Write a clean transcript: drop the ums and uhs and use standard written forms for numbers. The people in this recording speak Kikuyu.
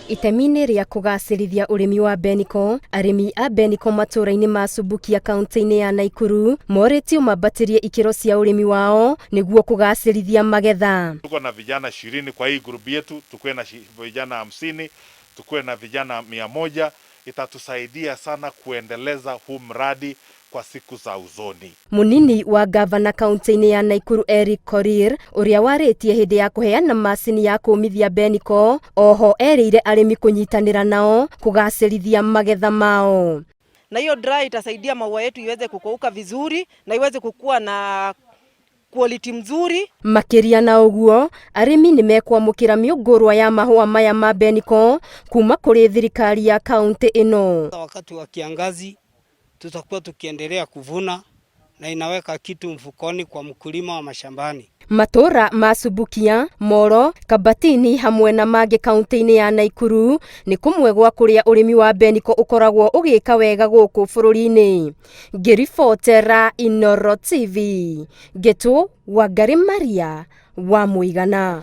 Itemi-inĩ rĩa kũgacĩrithia ũrĩmi wa mbeniko, arĩmi a mbeniko matũũra-inĩ ma Subukia kaunti-inĩ ya Naikuru morĩtio mambatĩrie ikĩro cia ũrĩmi wao nĩguo kũgacĩrithia magetha. Tuko na vijana 20 kwa hii grupu yetu, tukuwe na vijana 50, tukuwe na vijana 100, itatusaidia sana kuendeleza huu mradi kwa siku za usoni. Mũnini wa ngavana kaunti-inĩ ya Naikuru Eric Korir, ũrĩa warĩtie hĩndĩ ya kũheana macini ya kũmithia mbeniko, oho erĩire arĩmi kũnyitanĩra nao kũgacĩrithia magetha mao. Na hiyo dry itasaidia maua yetu iweze kukauka vizuri na iweze kukua na quality mzuri. Makĩria na ũguo, arĩmi nĩ mekwamũkĩra mĩũngũrwa ya mahũa maya ma mbeniko kuma kũrĩ thirikari ya kaunti ĩno. Wakati wa kiangazi tutakuwa tukiendelea kuvuna na inaweka kitu mfukoni kwa mkulima wa mashambani. Matũra ma Subukia, Moro, Kabatini hamwe na mangĩ kaunti-inĩ ya Naikuru nĩ kũmwe gwa kũrĩa ũrĩmi wa mbeniko ũkoragwo ũgĩka wega gũkũ bũrũri-inĩ. Ngĩribotera Inooro TV, Ngĩtũ Wangari Maria wa Mũigana.